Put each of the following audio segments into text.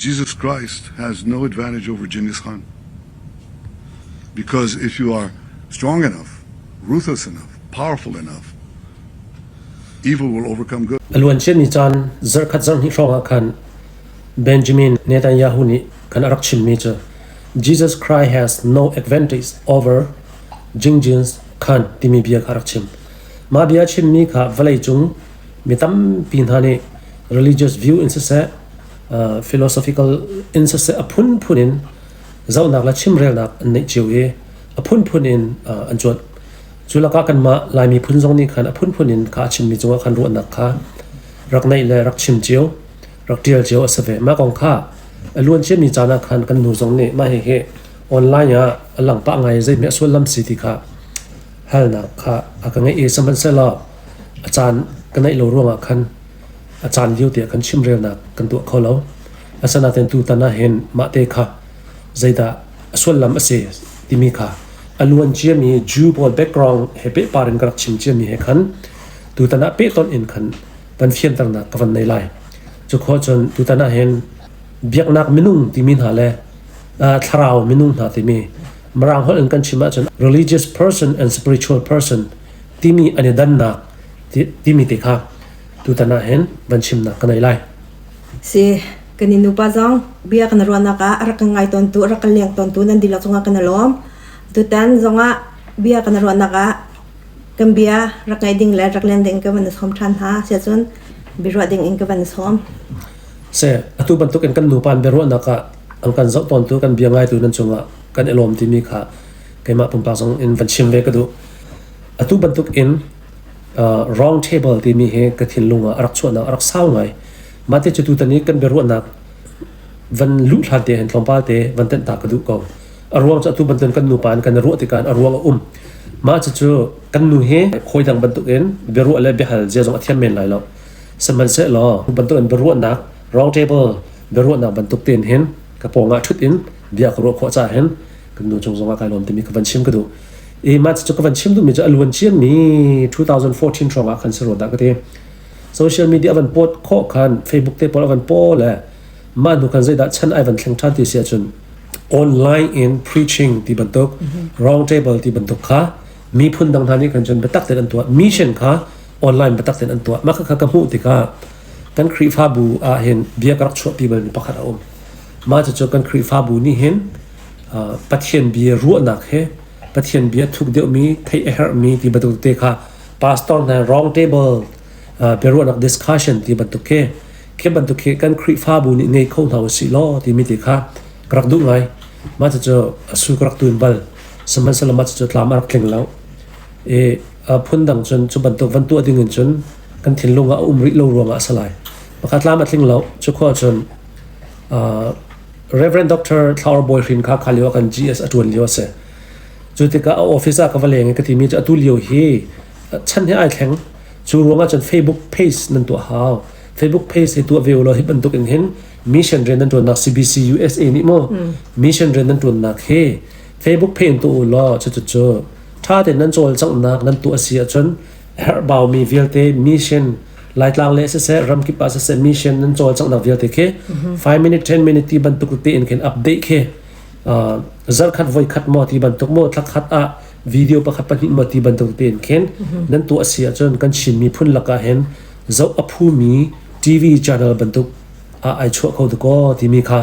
Jesus Christ has no advantage over Genghis Khan. Because if you are strong enough, ruthless enough, powerful enough, evil will overcome good. A luanciami caan zarhkhat zarhhnih hrawng ah khan Benjamin Netanyahu nih khan a rak chimmi cu Jesus Christ has no advantage over Genghis Khan timi bia kha a rak chim. Mah bia chimmi kha vawleicung mi tampi hna nih religious view in siseh, philosophical in siseh a phunphun in zohnak le chimrelnak an neih cio i a phunphun in an cuanh. Cu lakah kanmah Laimi phun zong nih khan a phunphun in kha a chimmi cungah khan ruahnak kha rak neih le rak chim cio, rak ṭial cio a si ve. Mah kong kha a luan ciami caan ah khan kan nu zong nih mah hihi online ah a lang pah ngai zeihme a sullam si ti kha halnak kha a ka ngeih i sihmanhsehlaw a caan ka neih lo ruangah khan a caan lio tiah kan chimrelnak kan tuah kho lo. Asinain tutan ah hin mahte kha zeidah a sullam a si timi kha a luan ciami Jew pawl background he pehpar in ka rak chim ciami he khan tutan ah pehtonh in khan van fianternak ka van nei lai. Cu khawh cun tutan ah hin biaknak minung timi hna le thlarau minung hna timi Mirang holh in kan chim ahcun religious person and spiritual person timi an i dannak timi te kha tutan ah hin van chimnak ka nei lai. Si, kan in nupa zong bia kan ruahnak ah a rak kan ngai tawntu, a rak kan leng tawntu nan dihlak cungah kan i lawm. Tutan zongah bia kan ruahnak ah kan bia rak ngaih ding le rak len ding ka van sawm ṭhan hna. Siacun biaruah ding in ka van sawm. Se, atu bantuk in kan nupa an biaruahnak ah an kan zoh tawntu kan bia ngaitu nan cungah kan i lawm timi kha keimah pumpak zong in van chim ve ka duh. Atu bantuk in round table timi hi ka thinlung ah a rak chuahnak a rak sau ngai. Mah te cu tutan i kan biaruahnak van luh hlan te hin tlawmpal te van tenh ta ka duh ko. A ruang cu atu bantuk kan nupa in kan i ruah tikah a ruang a um. Mah cucu kan nu hi hawi dang bantuk in biaruah le biahal zia zong a thiam men lai lo. Sihmanhsehlaw bantuk in biaruahnak round table biaruahnak bantuk tein hin ka pawng ah ṭhut in bia ka ruah khawh caah hin kan nu cung zongah kai lawm timi ka van chim ka duh. I mah cu ka van chim duhmi cu a luan ciami 2014 hrawng ah khan si rua dah ka ti. Social media van post khawh khan Facebook te pawl a van paw le mah hnu khan zeidah chan ai van thleng ṭhan ti si ahcun online in preaching ti bantuk round table ti bantuk kha miphun dang hna nih khan cun biatak tein an tuah mission kha online biatak tein an tuah mah kha ka hmuh tikah kan Khrihfabu ah hin bia ka rak chuahpi balmi pakhat a um mah cucu kan Khrihfabu nih hin Pathian bia ruahnak he Pathian bia thuk deuhmi theih a herhmi ti bantuk te kha pastor hna round table biaruahnak discussion ti bantuk khi khi bantuk khi kan Khrihfabu nih ngei kho hna usih law timi ti kha ka rak duh ngai mah cucu a su ka rak tun bal sihmanhsehlaw mah cucu tlam a rak tling lo i phundang cun cu bantuk van tuah ding in cun kan thinlung ah a um rih lo ruangah a si lai pakhat tlam a tling lo cu khua cun Reverend Dr. Thlaur Bawi Hrin kha kha lio ah kan GS a ṭuan lio a si. Cu tikah a office ah ka va leng i ka timi cu atu lio hi chan hi ai thleng. Cu ruangah cun Facebook page nan tuah hau. Facebook page hi tuah ve u law hi bantuk in hin mission rian nan ṭuannak CBC USA nih mu mission rian nan ṭuannak hi Facebook page in tuah u law cu cu cu ṭha tein nan cawlcanghnak nan tuah a si ahcun herhbaumi vialte mission Laitlang le siseh ramkip ah siseh mission nan cawlcanghnak vialte khi 5 minute 10 minute ti bantuk te in khin update khi zarkhat voi khat maw ti bantuk maw thlakhat ah video pakhat pahnih maw ti bantuk te in khin nan tuah si ahcun kan Chin miphun lakah hin zoh a phumi TV channel bantuk ah ai chuah kho dakaw timi kha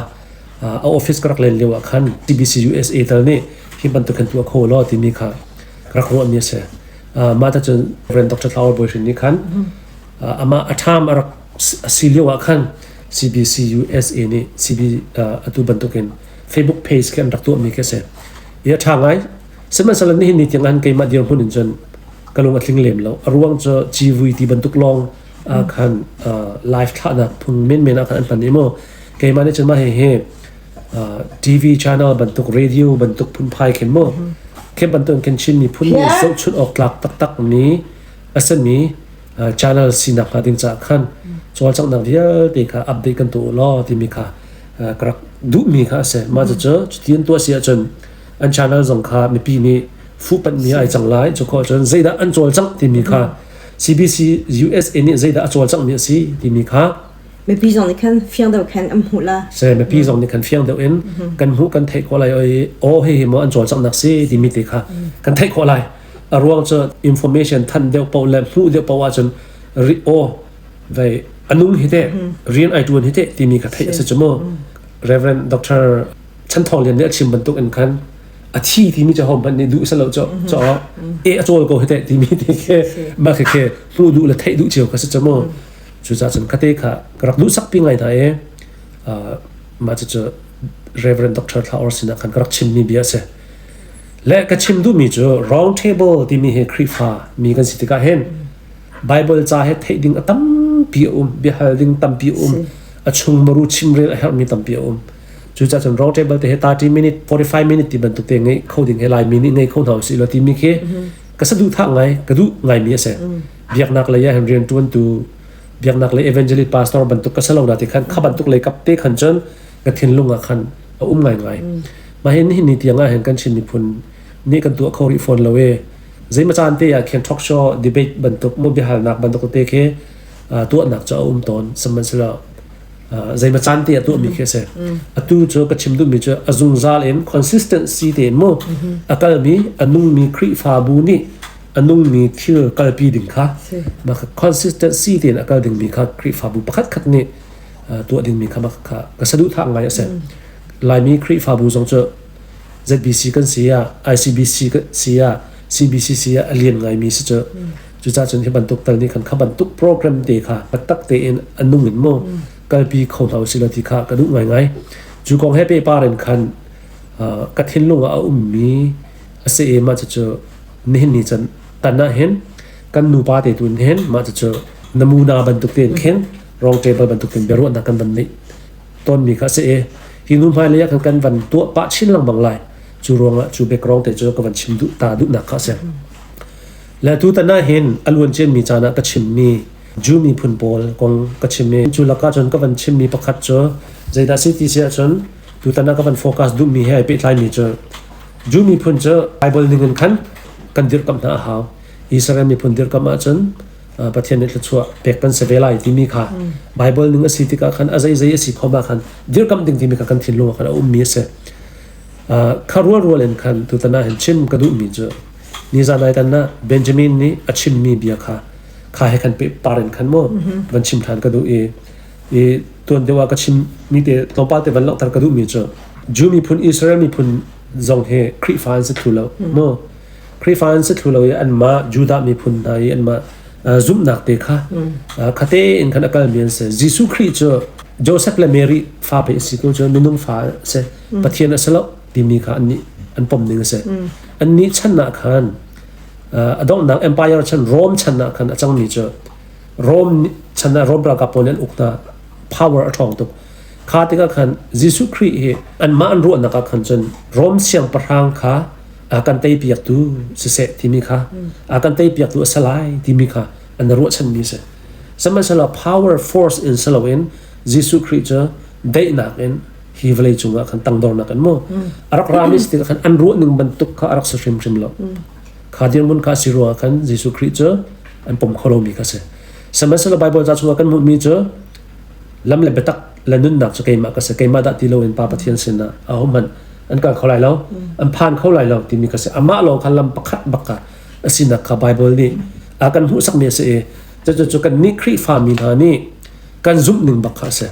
a office ka rak len lio ah khan TBC USA tal nih hi bantuk khin tuah kho law timi kha rak ruahmi a si. Mah ta cun Rev. Dr. Thlauer Bawi Hrin nih khan amah a ṭham a rak si lio ah khan CBC USA nih CB atu bantukin Facebook page khi an rak tuahmi khi a si. I a ṭha ngai. Sihmanhsehlaw nihin ni tiang han keimah dirhmun in cun ka lung a tling lem lo. A ruang cu civui ti bantuk lawng khan live thlahnak phung menmen ah khan an hman i mu. Keimah nih cun mah hihi TV channel bantuk radio bantuk phunphai khin mu khi bantuk khin Chin miphun nih zohchunh awk tlak taktak mi a simi channel sinak hnga ding caah khan cawlcanghnak vialte kha update kan tuah law timi kha ka rak duhmi kha a si mah cucu cuti an tuah si ahcun an channel zong kha mipi nih fuhpanh mi ai cang lai cu khawh cun zeidah an cawlcangh timi kha CBC USA nih zeidah a cawlcangh mi a si timi kha. Mipi zong nih khan fiang deuh khan an hmuh la. Se mipi zong nih khan fiang deuh in kan hmuh kan theih khawh lai oi aw hi hi maw an cawlcanghnak si timi te kha kan theih khawh lai. A ruang cu information than deuh paoh le hmuh deuh paoh ahcun ri aw vei anung hi te rian ai tuan hi te timi kha theih a si cu mu. Reverend Dr. Chan Thawng Lian nih a chim bantuk in khan a thi timi cu hohmanh nih duh selo cu cho e a cawl ko hi te timi te khe ma khe khe hmuh duh le theih duh cio kha si cu mu. Cucaah cun khate kha ka rak duhsak pi ngai hna i mah cucu Reverend Dr. Thla Or sinah khan ka rak chimmi bia a si. Le ka chim duhmi cu round table timi hi Khrihfa mi kan si tikah hin Bible ca he theih ding a tampi a um, biahal ding tampi a um, a chung maru chimrel a herhmi tampi a um. Cucaah cun round table te hi 30 minute, 45 minute ti bantuk te ngei kho ding hi Laimi nih ngei kho hna usih law timi khi ka saduhthah ngai, ka duh ngaimi a si. Biaknak lei ah hin rianṭuantu biaknak lei evangelist pastor bantuk ka si lo na ti khan kha bantuk lei kap te khan cun ka thinlung ah khan a um ngaingai. Mah hin nihin ni tiang ah hin kan Chin miphun nih kan tuah kho rih fawn lo i zeima caan te ah khin talk show debate bantuk mo biahalnak bantuk te khi tuahnak cu a um tawn sihmanhsehlaw zeima caan te ah tuahmi khi a si. Atu cu ka chim duhmi cu a zungzal in consistency tein mu a kalmi a nungmi Khrihfabu nih a nungmi thil kalpi ding kha mah kha consistency tein a kal dingmi kha Khrihfabu pakhat khat nih tuah dingmi kha mah kha ka saduhthah ngai a si. Laimi Khrihfabu zong cu ZBC kan si ah ICBC kan si ah CBCC ah a lian ngaimi si cu. Cucaah cun hi bantuk tal nih khan kha bantuk program te kha taktak tein a nung in mu kalpi kho hna usih law ti kha ka duh ngaingai. Cu kong he pehpar in khan ka thinlung ah a ummi a si i mah cucu nihin ni can tan ah hin kan nupa te tu hin mah cucu namuna bantuk tein khin round table bantuk tein biaruahnak kan van neih tawnmi kha a si i hi nu hmailei ah khan kan van tuah pah chin lengmang lai. Cu ruangah cu background te cu ka van chim duh ta duhnak kha a si. Le tutan ah hin a luan ciami caan ah ka chimmi Jew miphun pawl kong ka chim i cu lakah cun ka van chimmi pakhat cu zeidah si ti si ahcun tutan ah ka van focus duhmi he ai pehtlaimi cu Jew miphun cu Bible ning in khan kan dirhkamh hna a hau. Israel miphun dirhkamh ahcun Pathian nih thluachuah pek kan si ve lai timi kha Bible ning a si tikah khan a zeizei a si khom ah khan dirhkamh ding timi kha kan thinlung ah khan a ummi a si. Kha rualrual in khan tutan ah hin chim ka duhmi cu nizan ai tan ah Benjamin nih a chimmi bia kha kha he khan par in khan mu van chim ṭhan ka duh i i tuan deuh ah ka chim mi te tlawmpal te van langhter ka duhmi cu Jew miphun Israel miphun zong hi Khrihfa an si thlu lo mu Khrihfa an si thlu lo i anmah Judah miphun hna i anmah zumhnak te kha khate in khan a kalmi an si. Jesuh Khrih cu Joseph le Mary fa pe a si ko cu minung fa a si. Pathian a si lo timi kha annih an pom ning a si. Annih chan ah khan a donghnak empire chan Rome chan ah khan a cangmi cu Rome chan ah Rome ralkap pawl nih an uk hna power a ṭhawng tuk. Kha tikah khan Jesuh Khrih hi anmah an ruahnak ah khan cun Rome siangpahrang kha a kan teipiaktu siseh timi kha a kan teipiaktu a si lai timi kha an ruahchanmi a si. Sihmanhsehlaw power force in si loin Jesuh Khrih cu daihnak in hi vawlei cungah khan tangdornak in mu a rak rami si tikah khan an ruah ning bantuk kha a rak si hrimhrim lo. Kha dirhmun kha si ruangah khan Jesuh Khrih cu an pom kho lomi kha si. Sihmanhsehlaw Bible ca chungah kan hmuhmi cu lam le biatak le nunnak cu keimah ka si keimah dah ti loin Pa Pathian sinah ahohmanh an kal kho lai lo an phan kho lai lo timi ka si amah lawng kha lam pakhat bak ka a sinak kha Bible nih a kan hmuhsakmi a si i cucu kan nih Khrihfa mi hna nih kan zumh ning bak kha a si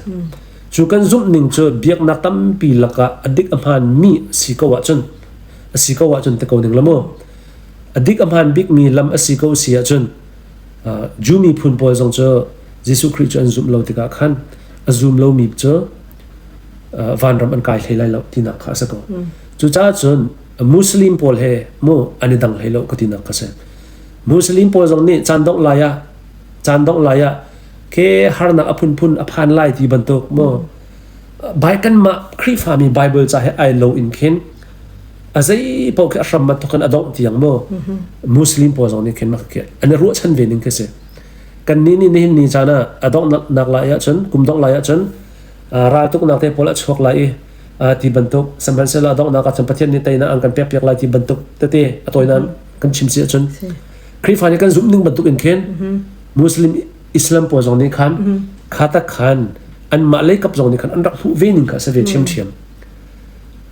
cu kan zumh ning cu biaknak tampi lakah a dik a hmaan mi si ko ahcun a si ko ahcun te ko ning la mu a dik a hmaan bikmi lam a si ko si ahcun Jew miphun pawl zong cu Jesuh Khrih cu an zumh lo tikah khan a zum lomi cu vanram an kai hlei lai lo tinak kha a si ko. Cucaah cun Muslim pawl he mu an i dang hlei lo ka tinak kha si. Muslim pawl zong nih caan dongh lai ah caan dongh lai ah ke harnak a phunphun a phan lai ti bantuk mu bai kanmah Khrihfami Bible ca he ai lo in khin a zei paoh khi a hram bantuk in a dongh tiang mu Muslim pawl zong nih khin mak khi an i ruahchan ve ning khi si. Kannih nih nihin ni caan ah a donghnak lai ahcun kum dongh lai ahcun raltuknak te pawl a chuak lai i ti bantuk sihmanhsehlaw a donghnak ahcun Pathian nih teinak an kan pekpiak lai ti bantuk tete a tawinak kan chim si ahcun Khrihfa nih kan zumh ning bantuk in khin Muslim Islam pawl zong nih khan kha tak khan. Anmah lei kap zong nih khan an rak hmuh ve ning kha a si ve ṭhiamṭhiam.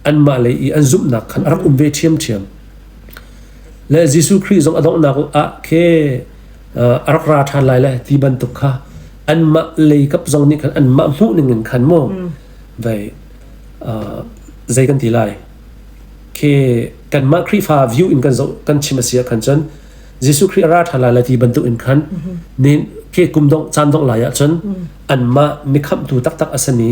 Anmah lei i an zumhnak khan a rak um ve ṭhiamṭhiam. Le Jesuh Khrih zong a donghnak ah khe a rak ra ṭhan lai le ti bantuk kha anmah lei kap zong nih khan anmah hmuh ning in khan mu vei zei kan ti lai khi kanmah Khrihfa view in kan zoh kan chim a si ah khan cun Jesuh Khrih a ra ṭhan lai le ti bantuk in khan ni khi kum dongh caan dongh lai ah cun anmah mikhamhtu taktak a simi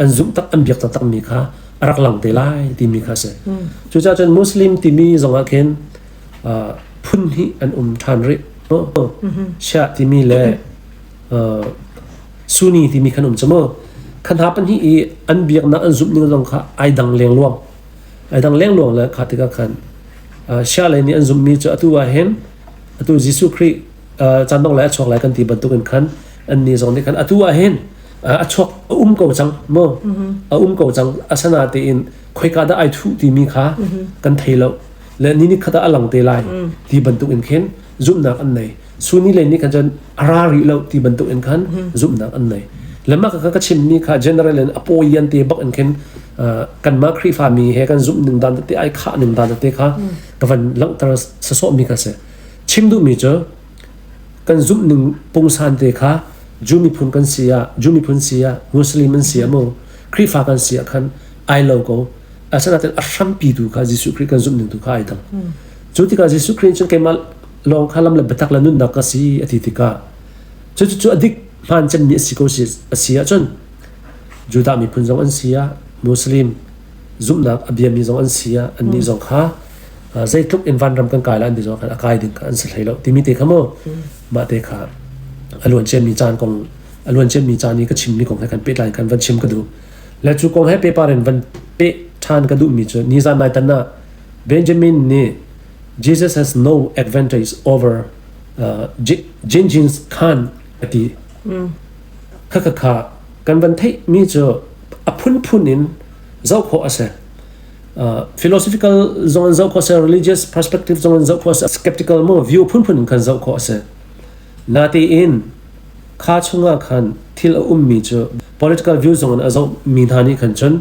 an zumh tak an biak taktak mi kha a rak lang te lai timi kha a si. Cucaah cun Muslim timi zong ah khin phun hnih an um ṭhan rih. Shia timi le Sunni timi khan um cu mu. Kha hna pahnih i an biaknak an zumh ning zong kha ai dang lengluang. Ai dang lengluang le kha tikah khan Shia lei nih an zumhmi cu atu ah hin atu Jesuh Khrih caan dong lai a chuak lai kan ti bantukin khan annih zong nih khan atu ah hin a chuak a um ko cang mu a um ko cang asana tein khoika dah ai thuh timi kha kan thei lo le ni ni khat ah a lang te lai ti bantuk in khin zumhnak an nei Sunni lei nih khan cun a ra rih lo ti bantuk in khan zumhnak an nei le mah ka ka chimmi kha general in a pawian te bak in khin kanmah Khrihfa mi he kan zumh ning dan te ai khah ning dan te kha ka van langhter sasawh mi kha si chim duhmi cu kan zumh ning pungsan te kha Jew miphun kan si ah Jew miphun si ah Muslim an si ah mu Khrihfa kan si ah khan ai lo ko asinain a hrampi tu kha Jesuh Khrih kan zumh ning tu kha ai dang cu tikah Jesuh Khrih cun keimah lawng kha lam le biatak le nunnak ka si a ti tikah cu cu a dik hmaan cemmi a si ko si a si ahcun Judah miphun zong an si ah Muslim zumhnak a biami zong an si ah annih zong kha zeitluk in vanram kan kai la an ti zong khan a kai ding kha an si hlei lo timi te kha mu mah te kha a luan ciami caan kong a luan ciami caan i ka chimmi kong he khan pehtlai khan van chim ka duh le cu kong he pehpar in van peh ṭhan ka duhmi cu nizan nai tan ah Benjamin nih Jesus has no advantage over Genghis Khan a ti. Kha kha kha kan van theih mi cu a phunphun in zoh khawh a si. Philosophical zong in zoh khawh a si, religious perspective zong in zoh khawh a si, skeptical mu view phunphun in khan zoh khawh a si. Natein kha chungah khan thil a ummi cu political view zong in a zoh mi hna nih khan cun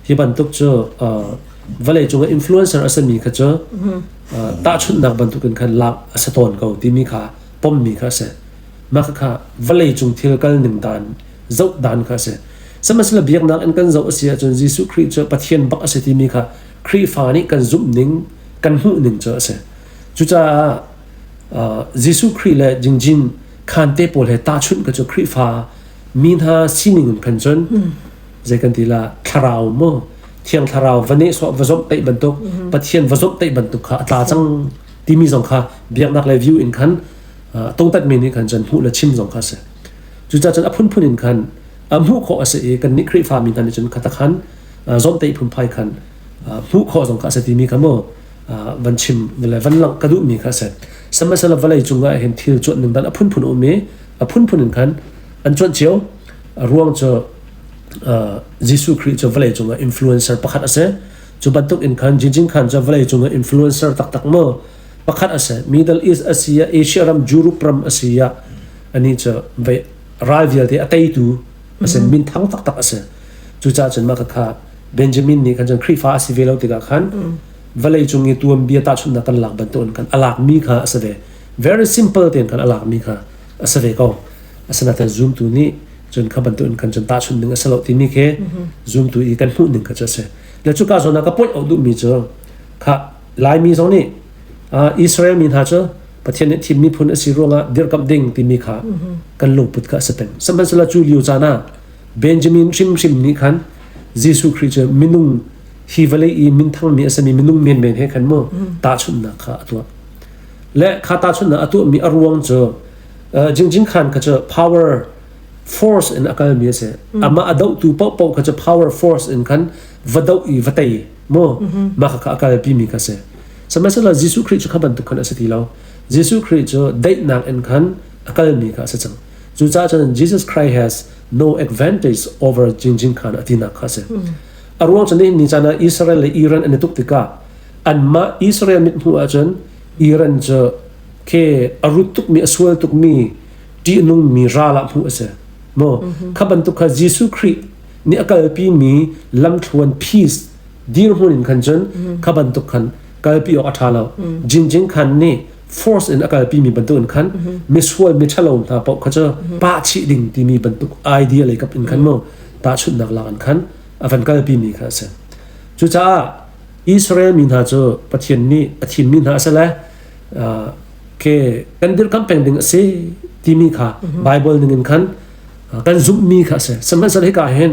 hi bantuk cu vawlei cung ah influencer a simi kha cu tahchunhnak bantukin khan lak a si tawn ko timi kha pommi kha a si. Mah kha vawlei cung thil kal ning dan zoh dan kha a si. Sihmanhsehlaw biaknak in kan zoh a si ahcun Jesuh Khrih cu Pathian bak a si timi kha Khrihfa nih kan zumh ning kan hmuh ning cu a si. Cucaah Jesuh Khrih le Jingjin khan te pawl he tahchunh kha cu Khrihfa mi hna sining in khan cun zei kan ti la thlarau mu thiang thlarau va nehsawh va zomh taih bantuk Pathian va zomh taih bantuk kha a tla cang timi zong kha biaknak le view in khan tongtat mi nih khan cun hmuh le chim zong kha a si. Cucaah cun a phunphun in khan a hmuh khawh a si i kan nih Khrihfa mi hna nih cun khata khan zomhtaih phunphai khan hmuh khawh zong kha a si timi kha mu van chim le van langh ka duhmi kha a si. Sihmanhsehlaw vawlei cungah hin thil cuanh ning dan a phunphun a um i a phunphun in khan an cuanh cio. A ruang cu Jesuh Khrih cu vawlei cungah influencer pakhat a si. Cu bantuk in khan Jinjing Khan cu vawlei cungah influencer taktak mu pakhat a si. Middle East a si ah, Asia ram, Europe ram a si ah, ani cu vei ral vialte a teitu a si, minthang taktak a si. Cucaah cun mah kha Benjamin nih khan cun Khrihfa a si ve lo tikah khan vawlei cung i tuanbia tahchunhnak kan lak bantukin khan a lakmi kha a si ve. Very simple tein khan a lakmi kha a si ve ko. Asinain zumtu nih cun kha bantukin khan cun tahchunh ding a si lo timi khi zumtu i kan hmuh ning kha cu a si. Le cuka zawn ah ka point out duhmi cu kha Laimi zong nih Israel mi hna cu Pathian nih thim miphun a si ruangah dirkamh ding timi kha kan lungput kha a si peng. Sihmanhsehlaw cu lio caan ah Benjamin hrimhrim nih khan Jesuh Khrih cu minung hi vawlei i minthangmi a simi minung menmen he khan mu tahchunhnak kha a tuah. Le kha tahchunhnak a tuahmi a ruang cu Jingjing Khan kha cu power force in a kalmi a si. Amah a dohtu paohpaoh kha cu power force in khan va doh i va tei mu mah kha a kalpimi kha si. Sihmanhsehlaw Jesuh Khrih cu kha bantuk khan a si ti lo. Jesuh Khrih cu daihnak in khan a kalmi kha a si cang. Cucaah cun Jesus Christ has no advantage over Jingjing Khan a tinak kha a si. A ruang cu nihin ni caan ah Israel le Iran an i tuk tikah anmah Israel mithmuh ahcun Iran cu khi a rut tukmi a sual tukmi ṭihnungmi ral ah hmuh a si. Maw kha bantuk kha Jesuh Khrih nih a kalpi mi lamthluan peace dirhmun in khan cun kha bantuk khan kalpi awk a ṭha lo. Jinjing Khan nih force in a kalpi mi bantuk in khan misual mi ṭhalo hna paoh kha cu pah chih ding timi bantuk idea lei kap in khan mu tahchunhnak lak in khan a van kalpi mi kha a si. Cucaah Israel mi hna cu Pathian nih a thimmi hna a si le ke kan dirkamh peng ding a si timi kha Bible ning in khan kan zumhmi kha a si. Sihmanhsehlaw hika hin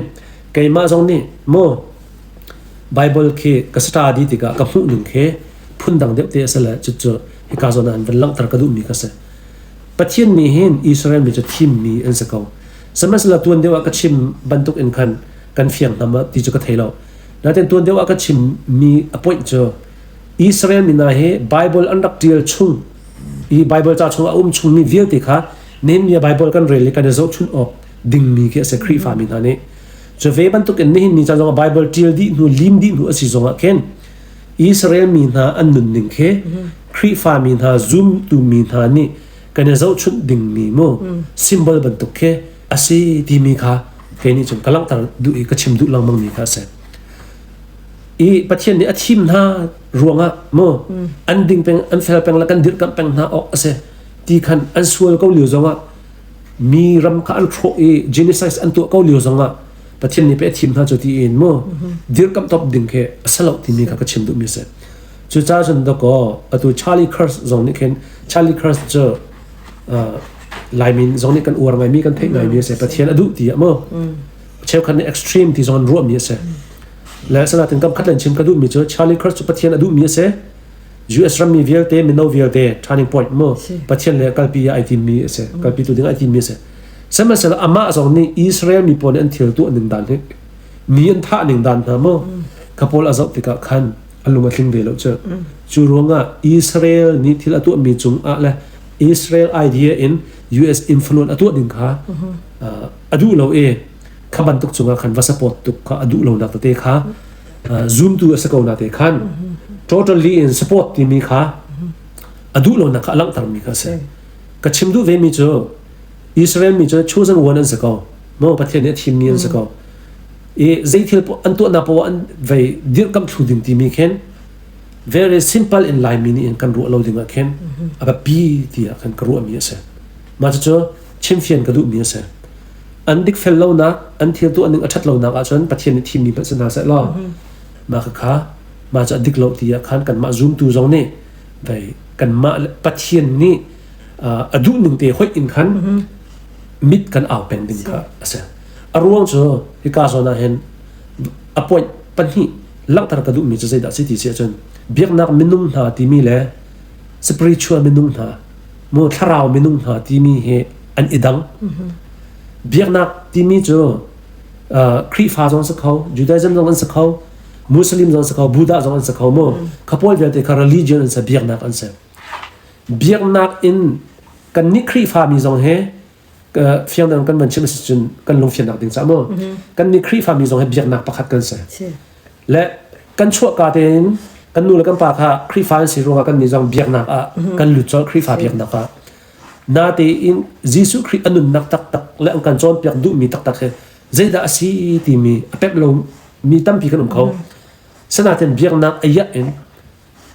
keimah zong nih mu Bible khi ka study tikah ka hmuh ning khi phundang deuh te a si le cucu hika zawn ah van langhter ka duhmi kha si. Pathian nih hin Israel mi cu thimmi an si ko. Sihmanhsehlaw tuan deuh ah ka chim bantuk in khan kan fiang hna ma ti cu ka thei lo. Nain tuan deuh ah ka chimmi a point cu Israel mi hna hi Bible an rak ṭial chung i Bible ca chung a um chungmi vialte kha nihin ni ah Bible kan rel i kan i zohchunh awk dingmi khi a si Khrihfa mi hna nih. Cu ve bantuk in nihin ni caan zongah Bible ṭial dih hnu lim dih hnu a si zongah khin Israel mi hna an nunning khi Khrihfa mi hna zumtu mi hna nih kan i zohchunh dingmi mu symbol bantuk khi a si timi kha kei nih cun ka langhter duh i ka chim duh lengmang mi kha a si. I Pathian nih a thim hna ruangah mu an ding peng an fel peng le kan dirhkamh peng hna awk a si ti khan an sual ko lio zongah mi ram kha an hrawh i genocide an tuah ko lio zongah Pathian nih pe a thim hna cu ti in mu dirkamh top ding khi a si lo timi kha ka chim duhmi a si. Cucaah cun dakaw atu Charlie Kirk zong nih khin Charlie Kirk cu Laimi zong nih kan uar ngaimi kan theih ngaimi a si Pathian a duh ti ah mu cheukhat nih extreme ti zong an ruahmi a si. Le asinain kam khat len chim ka duhmi cu Charlie Kirk cu Pathian a duhmi a si. US rammi vialte mino vialte turning point mu Pathian le kalpi ai timmi a si kalpi tu ding ai timmi a si. Sihmanhsehlaw amah zong nih Israel mi pawl nih an thil tuah ning dan hi mi an thah ning dan hna mu kha pawl a zoh tikah khan a lung a tling ve lo cu. Cu ruangah Israel nih thil a tuahmi cungah le Israel idea in US influence a tuah ding kha a duh lo i kha bantuk cungah khan va support tuk kha a duh lo nak tete kha zumtu a si ko na te khan totally in support timi kha a duh lo nak kha a langhter mi kha a si. Ka chim duh ve mi cu Israel mi cu chosen one an si ko. Maw Pathian nih a thimmi an si ko. I zeithil an tuahnak poah an vei dirhkamh thlu ding timi khin very simple in Laimi nih in kan ruah lo ding ah khin a biapi tiah khan ka ruahmi a si. Mah cucu chimfian ka duhmi a si. An dikfel lonak, an thil tuah ning a ṭhat lonak ahcun Pathian nih thimmi hmanh si hna seh law mah kha mah cu a dik lo tiah khan kanmah zumtu zong nih vei kanmah Pathian nih a duh ning te hoih in khan mit kan au peng ding kha a si. A ruang cu hika zawn ah hin a point pahnih langhter ka duhmi cu zeidah si ti si ahcun biaknak minung hna timi le spiritual minung hna mu thlarau minung hna timi hi an i dang. Biaknak timi cu Khrihfa zong si kho, Judaism zong an si kho, Muslim zong si kho, Buddha zong an si kho mu. Kha pawl vialte kha religion an si, biaknak an si. Biaknak in kannih Khrihfa mi zong he fiangdang kan van chim a si cun kan lungfiannak ding ca mu. Kannih Khrihfa mi zong he biaknak pakhat kan si. Le kan chuahka tein kan nu le kan pa kha Khrihfa an si ruangah kan nih zong biaknak ah kan lut colh Khrihfa biaknak ah. Natein Jesuh Khrih a nunnak taktak le an kan cawnpiak duhmi taktak hi zeidah a si timi a pemh lo mi tampi kan um kho. Sinain biaknak a iah in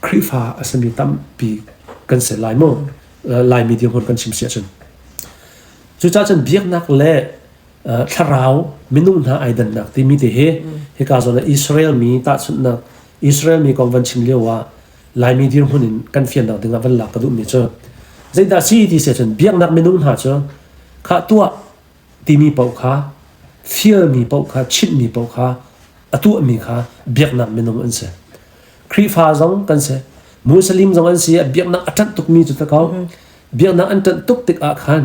Khrihfa a simi tampi kan si lai mu. Laimi dirhmun kan chim si ahcun. Cucaah cun biaknak le thlarau minung hna ai dannak timi te hi hika zawn ah Israel mi tahchunhnak Israel mi kong van chim lio ah Laimi dirhmun in kan fiannak ding ah van lak ka duhmi cu zeidah si ti si ahcun biaknak minung hna cu khah tuah timi paoh kha fialmi paoh kha chimhmi paoh kha a tuahmi kha biaknak minung an si. Khrihfa zong kan si. Muslim zong an si. Biaknak a ṭanh tukmi cu ta ko. Biaknak an ṭanh tuk tikah khan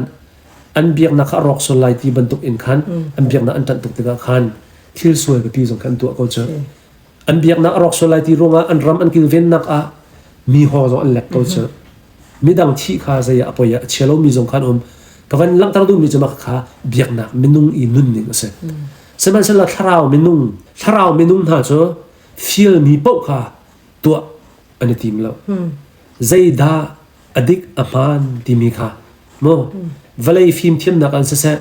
an biaknak kha a rawk sual lai ti bantuk in khan an biaknak an ṭanh tuk tikah khan thil sual pipi zong khan an tuah ko cu. An biaknak a rawk sual lai ti ruangah an ram an kilvennak ah mi haw zong an lek ko cu. Midang thih kha zei ah a poi ah a chia lomi zong khan um. Ka van langhter duhmi cu mah kha biaknak minung i nunning a si. Sihmanhsehlaw thlarau minung thlarau minung hna cu fialmi paoh kha tuah an i tim lo. Zeidah a dik a hmaan timi kha mu vawlei fimthiamnak an siseh.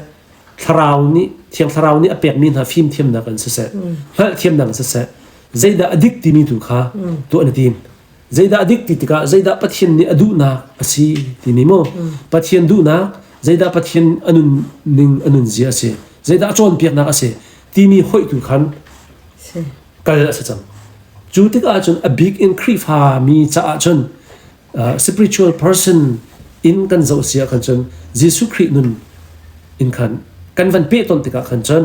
Thlarau nih Thiang Thlarau nih a pekmi hna fimthiamnak in siseh, hngalhthiamnak in siseh, zeidah a dik timi tu kha tuah na tim. Zeidah a dik ti tikah zeidah Pathian nih a duhnak a si timi mu. Pathian duhnak, zeidah Pathian a nun ning a nun zia a si, zeidah a cawnpiaknak a si timi hoih tu khan kal a si cang. Cu tikah cun a bik in Khrihfa mi caah cun spiritual person in kan zoh si ah khan cun Jesuh Khrih nun in khan kan van peh ton tikah khan cun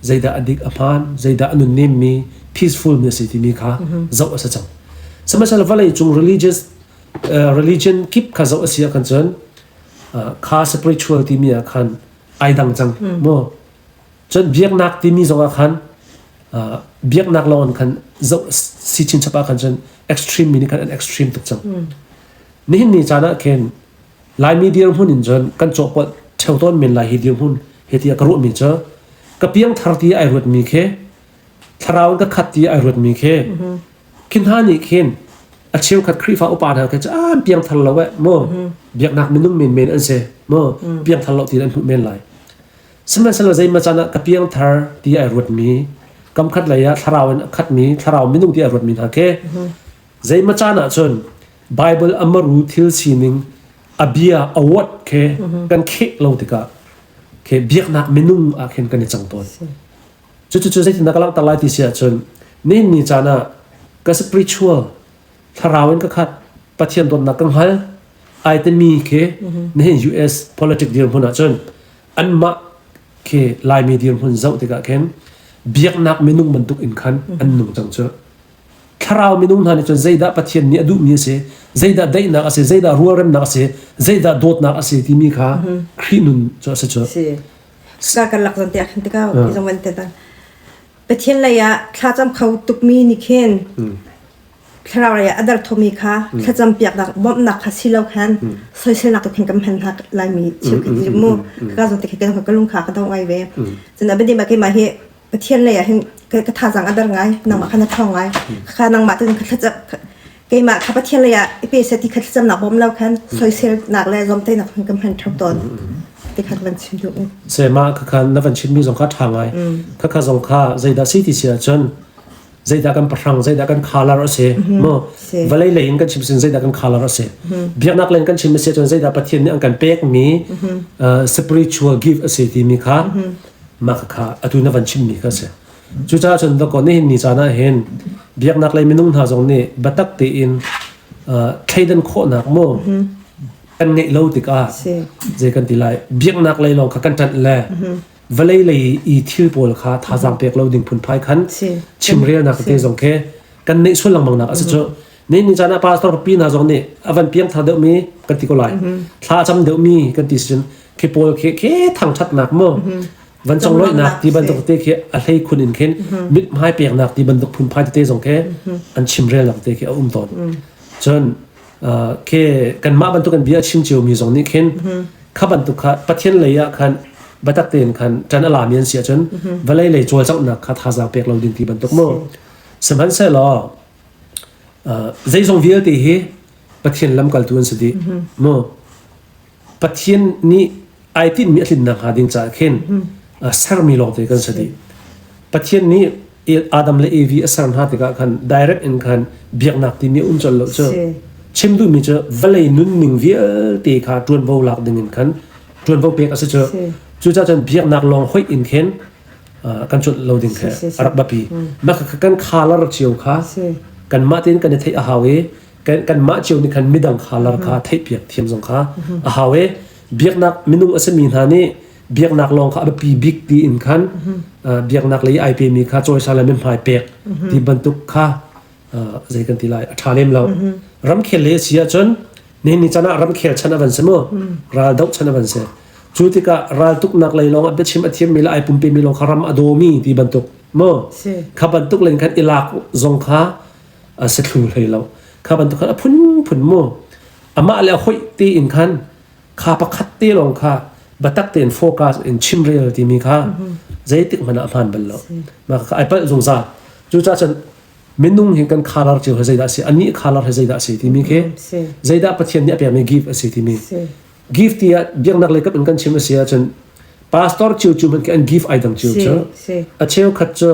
zeidah a dik a hmaan zeidah a nunnem mi peaceful mi a si timi kha zoh a si cang. Sihmanhsehlaw vawlei cung religious religion kip kha zoh a si ah khan cun kha spiritual timi ah khan ai dang cang mu. Cun biaknak timi zong ah khan biaknak lawng in khan zoh si chinchap ah khan cun extreme mi nih khan an extreme tuk cang. Nihin ni caan ah khin Laimi dirhmun in cun kan cawhpawlh ṭheo tawn men lai hi dirhmun he tiah ka ruahmi cu ka piangthar ti ai ruatmi khi thlarau in ka khat ti ai ruatmi khi khi hna nih khin a cheukhat Khrihfa upa hna khi cu an piangthar lo eh mu biaknak minung menmen an si mu piangthar lo ti an hmuh men lai. Sihmanhsehlaw zeimaw caan ah ka piangthar ti ai ruatmi kamkhat lei ah thlarau in a khatmi thlarau minung ti ai ruatmi hna khi zeimaw caan ah cun Bible a maru thil sining a bia a word khi kan kheh lo tikah khi biaknak minung ah khin kan i cang tawn. Cucu zeitindah ka langhter lai ti si ahcun nihin ni caan ah ka spiritual thlarau in ka khat Pathian dawtnak ka hngal ai timi khi nihin US politic dirhmun ahcun anmah khi Laimi dirhmun zoh tikah khin biaknak minung bantuk in khan an nung cang cu. Thlarau minung hna nih cun zeidah Pathian nih a duhmi a si, zeidah daihnak a si, zeidah rualremnak a si, zeidah dawtnak a si timi kha Khrih nun cu a si cu. Si. Ka kan lak zon te ah khin tikah zong van te Pathian lei ah thlacam kho tukmi nih khin thlarau lei ah a derthawmi kha thlacam piaknak bawmhnak kha si lo khan soiselnak tu khin kan hman hna laimi cheukhat cu mu ka zong te khi ka lung kha ka dong ngai ve cun abadi ma keimah hi Pathian lei ah hin ka thazaang a der ngai nangmah kha na ṭhawng ngai kha nangmah te kha thlacam keimah kha Pathian lei ah i pe seh ti kha thlacamnak bawm lo khan soiselnak le zomtenak khan kan hman ṭheo tawn ti kha van chim duh. Se ma kha kha na van chimmi zong kha ṭha ngai kha kha zong kha zeidah si ti si ahcun zeidah kan pahrang zeidah kan khalar a si mu vawlei lei in kan chim sin zeidah kan khalar a si biaknak lei in kan chim a si cun zeidah Pathian nih an kan pekmi spiritual gift a si timi kha mah kha atu na van chimmi kha si. Cucaah cun dakaw nihin ni caan ah hin biaknak lei minung hna zong nih biatak tein thleidan khawhnak mu kan ngeih lo tikah zei kan ti lai biaknak lei lawng kha kan ṭanh le vawlei lei i thil pawl kha thazaang pek lo ding phunphai khan chimrelnak te zong khi kan neih sual lengmang nak a si cu. Ni ni caan ah pastor pi hna zong nih a van piangthar deuhmi kan ti ko lai. Thla a cam deuhmi kan ti si cun khi pawl khi khi thangṭhatnak mu van conglawihnak ti bantuk te khi a hlei khun in khin mithmai peknak ti bantuk phunphai tete zong khi an chimrelnak te khi a um tawn. Cun khi kanmah bantuk kan bia chim ciomi zong nih khin kha bantuk kha Pathian lei ah khan biatak tein khan ṭan a lami an si ahcun vawlei lei cawlcanghnak kha thazaang pek lo ding ti bantuk mu. Sihmanhsehlaw zeizong vialte hi Pathian lamkaltu an si dih. Mu Pathian nih ai tinhmi a tlinnak hnga ding caah khin sermi lawngte kan si dih. Pathian nih Adam le Evi a ser hna tikah khan direct in khan biaknak timi a um colh lo cu. Chim duhmi cu vawlei nunning vialte kha ṭuanvo lak ding in khan ṭuanvo pek a si cu. Cucaah cun biaknak lawng hoih in khin kan cuanh lo ding kha a rak biapi. Mah kan khalar cio kha kanmah tein kan i theih a hau i kanmah cio nih khan midang khalar kha theihpiak thiam zong kha a hau i biaknak minung a simi hna nih biaknak lawng kha a biapi bik ti in khan biaknak lei ai pemi kha cawisa le mithmai pek ti bantuk kha zei kan ti lai a ṭha lem lo. Ramkhel lei a si ahcun nihin ni caan ah ramkhel chan a van si mu ral doh chan a van si. Cu tikah raltuknak lei lawng ah biachim a thiammi le ai pumpemi lawng kha ram a dawmi ti bantuk mu kha bantuk len khan i lak zong kha a si thlu hlei lo. Kha bantuk khan a phunphun mu amah le a hoih tein khan kha pakhat te lawng kha biatak tein focus in chimrel timi kha zeitik hmanh ah a hmaan bal lo. Mah kha ai palh zungzal. Cucaah cun minung hi kan khalar cio hi zeidah a si, anih khalar hi zeidah a si timi khi zeidah Pathian nih a pekmi gift a si timi. Gift tiah biaknak lei kap in kan chim a si ahcun. Pastor cio cu hmanh khi an gift ai dang cio cu. A cheukhat cu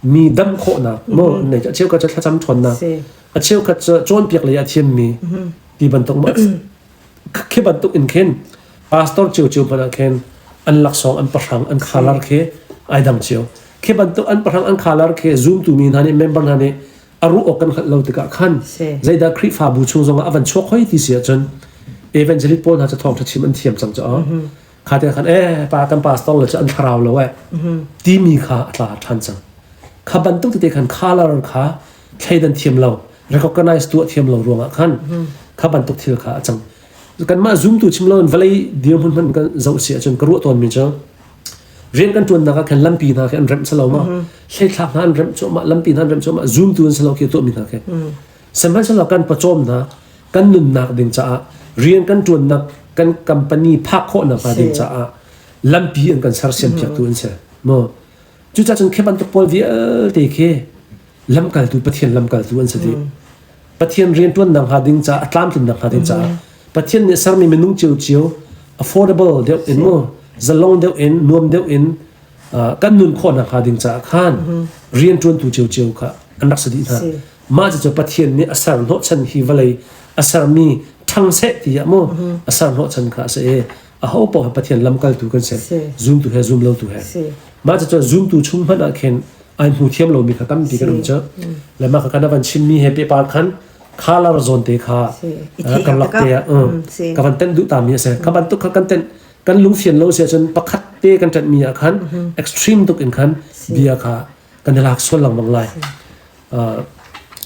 mi dam khawhnak mu an nei. A cheukhat cu thlacam ṭhawnnak. A cheukhat cu cawnpiak lei a thiammi ti bantuk mu. Khi bantuk in khin pastor cio cio hmanh ah khin an laksawng an pahrang an khalar khi ai dang cio. Khi bantuk an pahrang an khalar khi zumtu mi hna nih member hna nih a ruh awk kan hngalh lo tikah khan zeidah Khrihfabu chung zongah a van chuak hoi ti si ahcun evangelist pawl hna cu thawngṭha chim an thiam cang caah kha te khan eh pa kan pastor le cu an thlarau lo eh timi kha a tla ṭhan cang. Kha bantuk tete khan color kha thleidan thiam lo recognize tuah thiam lo ruangah khan kha bantuk thil kha a cang. Kanmah zumtu chim lo in vawlei dirhmun hmanh kan zoh si ahcun ka ruah tawnmi cu rian kan ṭuannak ah khan lampi hna khi an remh selo ma hleithlak hna an remh cuahmah lampi hna an remh cuahmah zumtu an selo khi tuahmi hna khi sihmanhsehlaw kan pawcawmnak kan nunnak ding caah rian kan ṭuannak kan company phak khawhnak hnga ding caah lampi an kan sersiam piaktu an si mu cucaah cun khi bantuk pawl vialte khi lamkaltu Pathian lamkaltu an si dih Pathian rianṭuannak hnga ding caah a tlamtlinnak hnga ding caah Pathian nih sermi minung ciocio affordable deuh in mu zalong deuh in nuam deuh in kan nun khawhnak hnga ding caah khan rianṭuantu ciocio kha an rak si dih hna. Mah cucu Pathian nih a ser hnawhchan hi vawlei a sermi ṭhang seh tiah mu a ser hnawhchan kha a si i aho paoh he Pathian lamkaltu kan si zumtu he zum lotu he. Mah cucu zumtu chung hmanh ah khin ai hmu thiam lomi kha tampi kan um cu. Le mah kha kan van chimmi he pehpar khan color zawn te kha kan lak te ah ka van tenh duh ta mi a si. Kha bantuk kha kan tenh kan lungfian lo si ahcun pakhat te kan ṭanh mi ah khan extreme tuk in khan bia kha kan i lak sual lengmang lai.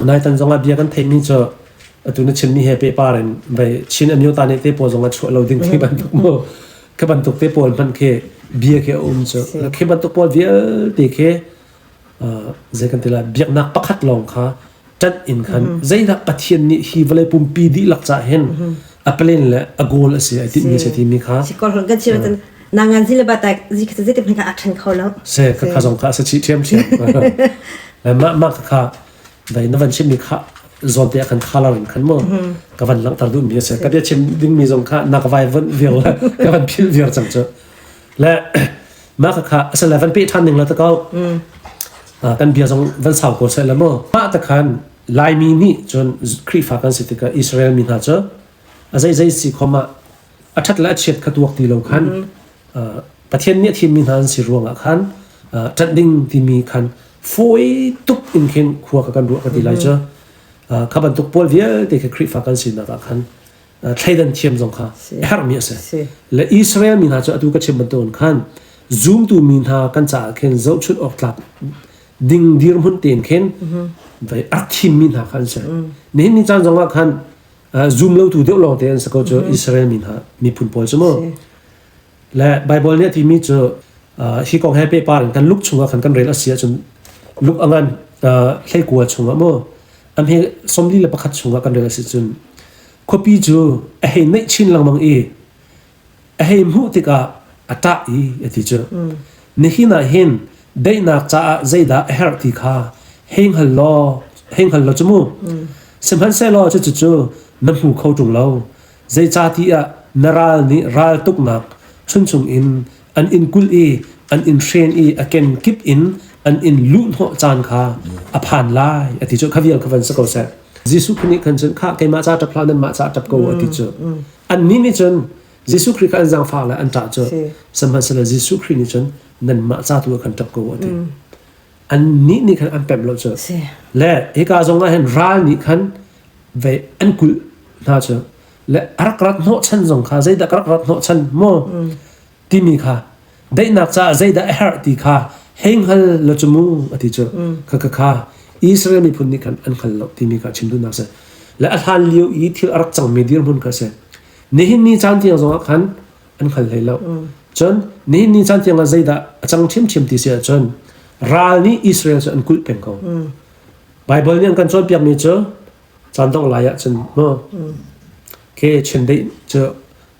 Nai tan zong ah bia kan theih mi cu atu na chimmi he pehpar in vai Chin Amyota nih te pawl zong ah chuah lo ding khi bantuk mu khi bantuk te pawl hmanh khi bia khi a um cu khi bantuk pawl vialte khi zei kan ti lai biaknak pakhat lawng kha ṭanh in khan zeidah Pathian nih hi vawlei pumpi dihlak cah hin a plan le a goal a si ai tinhmi a si timi kha kan chim cun nangan zi le ba tak zi kha zeitin hmanh a ṭhen kho lo se kha kha zong kha a si chih ṭhiamṭhiam mah mah kha dai na van chimmi kha zawn te ah khan color in khan mu ka van langhter duhmi a si ka bia chim dingmi zong kha na ka vai van vir le ka van philh vir cang cu le mah kha kha asal van pe ṭhan ning la ta ko kan bia zong van sau ko seh la mu mah ta khan Laimi nih cun Khrihfa kan si tikah Israel mi hna cu a zei zei si khom ah a ṭhat le a chiat kha tuak ti lo khan Pathian nih a thimmi hna an si ruangah khan ṭanh ding timi khan fawi tuk in khin khua ka kan ruah ka ti lai cu kha bantuk pawl vialte khi Khrihfa kan sinak ah khan thleidan thiam zong kha a herhmi a si. Le Israel mi hna cu atu ka chim bantukin khan zumtu mi hna kan caah khin zohchunh awk tlak ding dirhmun tein khin vai a thimmi hna kha an si. Nihin ni caan zongah khan zum lotu deuh lawng te an si ko cu Israel mi hna miphun pawl cu mu. Le Bible nih a timi cu hi kong he pehpar in kan Luke chungah khan kan rel a si ahcun Luke a ngan hleikua chungah mu am hi 41 chungah kan rel a si cun khuapi cu a hei neih chin lengmang i a hei hmuh tikah a ṭah i a ti cu nihin ah hin daihnak caah zeidah a herh ti kha hei hngal law hei hngal law cu mu sihmanhsehlaw cucu na hmu kho ṭung lo Zeicahtiah na ral nih raltuknak chunchung in an in kulh i an in hren i a kenkip in an in luhhnawh caan kha a phan lai a ti cu kha vial kha van si ko seh. Jesuh Khrih nih khan cun khah keimah ca ṭap hlah nanmah ca ṭap ko a ti cu. Annih nih cun Jesuh Khrih kha an zaangfah le an ṭah cu. Sihmanhsehlaw Jesuh Khrih nih cun nanmah ca tu ah khan ṭap ko a ti. Annih nih khan an pemh lo cu. Le hika zong ah hin ral nih khan ve an kulh hna cu le a rak rat hnawhchan zong kha zeidah ka rak rat hnawhchan maw timi kha daihnak caah zeidah a herh ti kha hei hngal lo cu mu a ti cu kha kha kha Israel miphun nih khan an hngal lo timi kha chim duhnak si le a hlan lio i thil a rak cangmi dirhmun kha si nihin ni caan tiang zongah khan an hngal hlei lo cun nihin ni caan tiang ah zeidah a cang ṭhiamṭhiam ti si ahcun ral nih Israel cu an kulh peng ko Baibal nih an kan cawnpiakmi cu caan dongh lai ahcun mu khi chindeih cu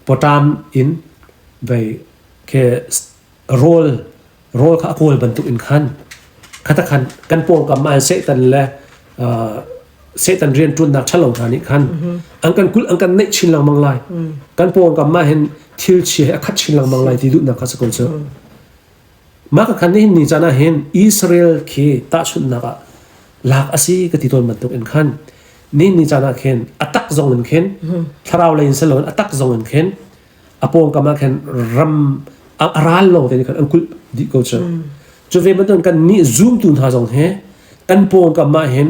pawṭam in vei khi rawl rawl kha a kawl bantuk in khan khata khan kan pawngkam ah Satan le uh, Satan rianṭuannak ṭhalo hna nih khan an kan kulh an kan neih chin lengmang lai. Kan pawngkam ah hin thil chia he a khat chin lengmang lai ti duhnak kha si ko cu. Mah ka khan nihin ni caan ah hin Israel khi tahchunhnak ah lak a si ka ti tawn bantuk in khan nihin ni caan ah khin a tak zong in khin thlarau lei in si loin a tak zong in khin a pawngkam ah khin ram a ral lawng te nih khan an kulh dih ko cu. Cu ve bantukin kan nih zumtu hna zong he kan pawngkam ah hin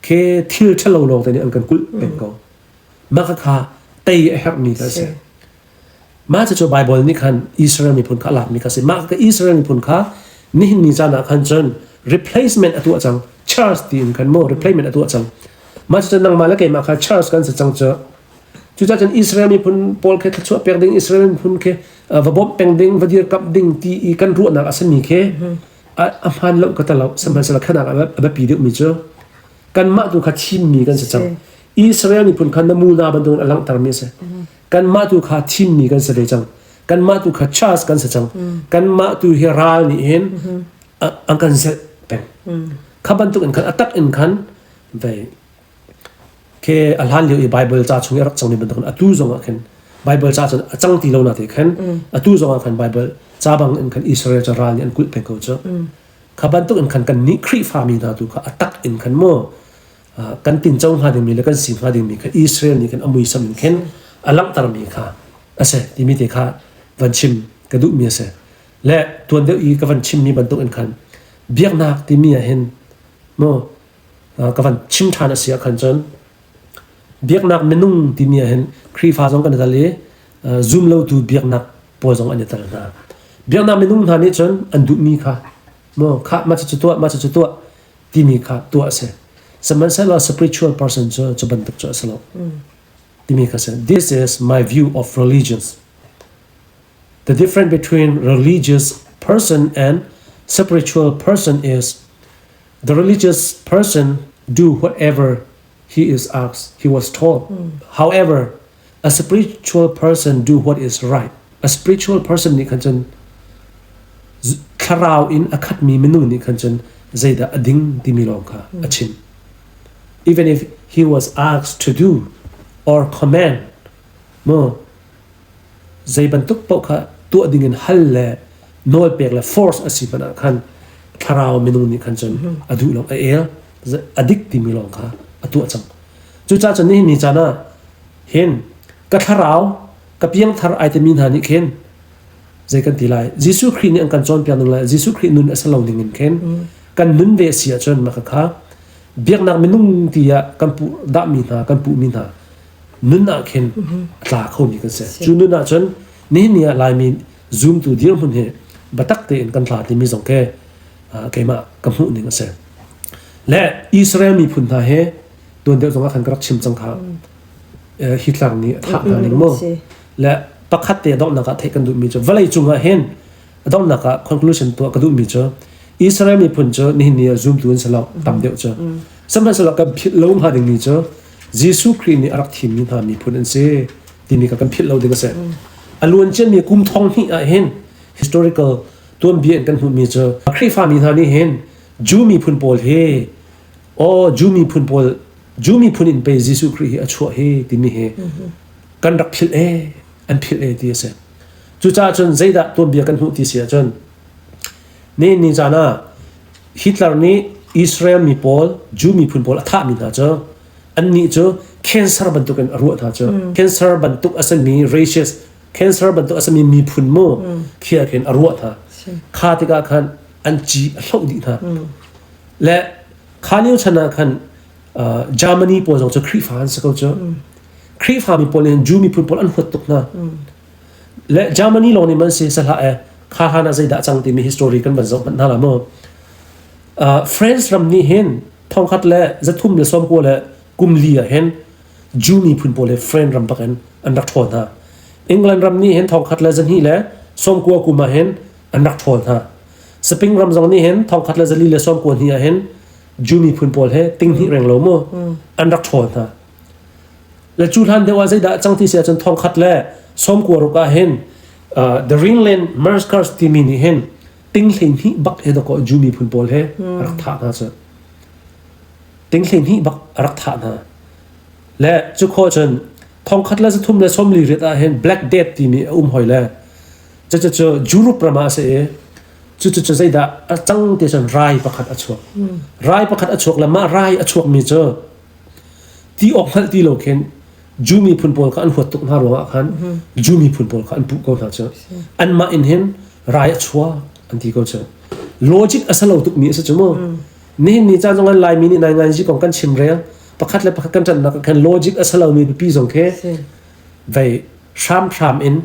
khi thil ṭhalo lawng te nih an kan kulh peng ko. Mah kha tei a herhmi kha a si. Mah cucu Baibal nih khan Israel miphun kha a lakmi kha a si. Mah ka Israel miphun kha nihin ni caan ah khan cun replacement a tuah cang. Church tiin khan maw replacement a tuah cang. Mah cucu nangmah le keimah kha church kan si cang cu. Cucaah cun Israel miphun pawl khi thluachuah pek ding, Israel miphun khi va bawmh peng ding, va dirkamh ding ti i kan ruahnak a simi khi a hmaan lo ka ta lo. Sihmanhsehlaw khanak a biapi deuhmi cu kanmah tu kha thimmi kan si cang. Israel miphun kha namuna bantukin a langhtermi a si. Kanmah tu kha thimmi kan si ve cang. Kanmah tu kha church kan si cang. Kanmah tu hi ral nih hin an kan zelh peng. Kha bantuk in khan a tak in khan vei ke a hlan lio i Bible ca chung i a rak cangmi bantukin atu zong ah khin Bible ca cun a cang ti lo na te khan atu zong ah khan Bible ca bang in khan Israel cu ral nih an kulh peng ko cu. Kha bantuk in khan kan nih Khrihfa mi hna tu kha a tak in khan mu kan tinco hnga dingmi le kan si hnga dingmi kha Israel nih khan a muisam in khin a langhtermi kha a si timi te kha van chim ka duhmi a si. Le tuan deuh i ka van chimmi bantuk in khan biaknak timi ah hin mu ka van chim ṭhan a si ah khan cun biaknak minung timi ah hin Khrihfa zong kan i tel i zum lotu biaknak pawl zong an i tel hna. Biaknak minung hna nih cun an duhmi kha mu kha mah cucu tuah mah cucu tuah timi kha tuah a si. Sihmanhsehlaw spiritual person cu cu bantuk cu a si lo. Timi kha si. This is my view of religions. The difference between religious person and spiritual person is the religious person do whatever he is asked, he was told. However, a spiritual person do what is right. A spiritual person nih khan cun thlarau in a khatmi minung nih khan cun zeidah a ding timi lawng kha a chim. Even if he was asked to do or command, mo zei bantuk paoh kha tuah ding in hal le nawl pek le force a si hmanh ah khan thlarau minung nih khan cun a duh lo a el a dik timi lawng kha a tuah cang. Cucaah cun nihin ni caan ah hin ka thlarau ka piangthar ai timi hna nih khin zei kan ti lai Jesuh Khrih nih an kan cawnpiak ning le Jesuh Khrih nun a si lo ning in khin kan nun ve a si ahcun mah kha biaknak minung ti ah kan puh dahmi hna kan puhmi hna nun ah khin a tla khomi kan si. Cu nun ah cun nihin ni ah Laimi zumtu dirhmun hi biatak tein kan tla timi zong khi keimah ka hmuh ning a si. Le Israel miphun hna hi tuan deuh zong ah khan ka rak chim cang kha Hitler nih a thah hna ning mu. Le pakhat te donghnak ah theih kan duhmi cu vawlei cung ah hin donghnak ah conclusion tuah ka duhmi cu Israel miphun cu nihin ni ah zumtu an si lo tam deuh cu. Sihmanhsehlaw kan philh lo hnga dingmi cu Jesuh Khrih nih a rak thimmi hna miphun an si timi kha kan philh lo ding a si. A luan ciami kum thong hnih ah hin historical tuanbia in kan hmuhmi cu Khrihfami hna nih hin Jew miphun pawl hi aw Jew miphun pawl Jew miphun in pei Jesuh Khrih hi a chuah hi timi hi kan rak philh e an philh e ti a si. Cucaah cun zeidah tuanbia kan hmuh ti si ahcun ni ni caan ah Hitler nih Israel mi pawl Jew miphun pawl a thahmi hna cu annih cu cancer bantukin a ruah hna cu cancer bantuk a simi racist cancer bantuk a simi miphun mu khia khin a ruah hna kha tikah khan an ci a hloh dih hna le kha lio chan ah khan Germany pawl zong cu Khrihfa an si ko cu Khrihfa mi pawl nih Jew miphun pawl an huat tuk hna le Germany lawng nih man si sahlah e kha hlan ah zeidah cang timi history kan van zoh hmanh hna la mu France ram nih hin thongkhat le zathum le sawmkua le kum li ah hin Jew miphun pawl he France ram bak in an rak ṭhawl hna. England ram nih hin thongkhat le zahnih le sawmkua kum ah hin an rak ṭhawl hna. Spain ram zong nih hin thongkhat le zali le sawmkua hnih ah hin Jew miphun pawl he tinghnih reng lo mu an rak ṭhawl hna. Le cu hlan deuh ah zeidah cang ti si ahcun thongkhat le sawmkua ruk ah hin the Ringland Massacres timi nih hin ting hleihnih bak he dakaw Jew miphun pawl he a rak thah hna cu. Ting 12 bak a rak thah hna. Le cu khawh cun 1348 ah hin Black Death timi a um hoi le cucu Europe ram ah a si i cucu cu zeidah a cang ti cun rai pakhat a chuak. Rai pakhat a chuak le mah rai a chuakmi cu ti awk hngalh ti lo khin Jew miphun pawl kha an huat tuk hna ruangah khan Jew miphun pawl kha an puh ko hna cu. Anmah in hin rai a chuak an ti ko cu. Logic a si lo tukmi a si cu mu. Nihin ni caan zong Laimi nih nainganzi kong kan chim rel pakhat le pakhat kan ṭannak ah khan logic a si lomi pipi zong khi vei hramhram in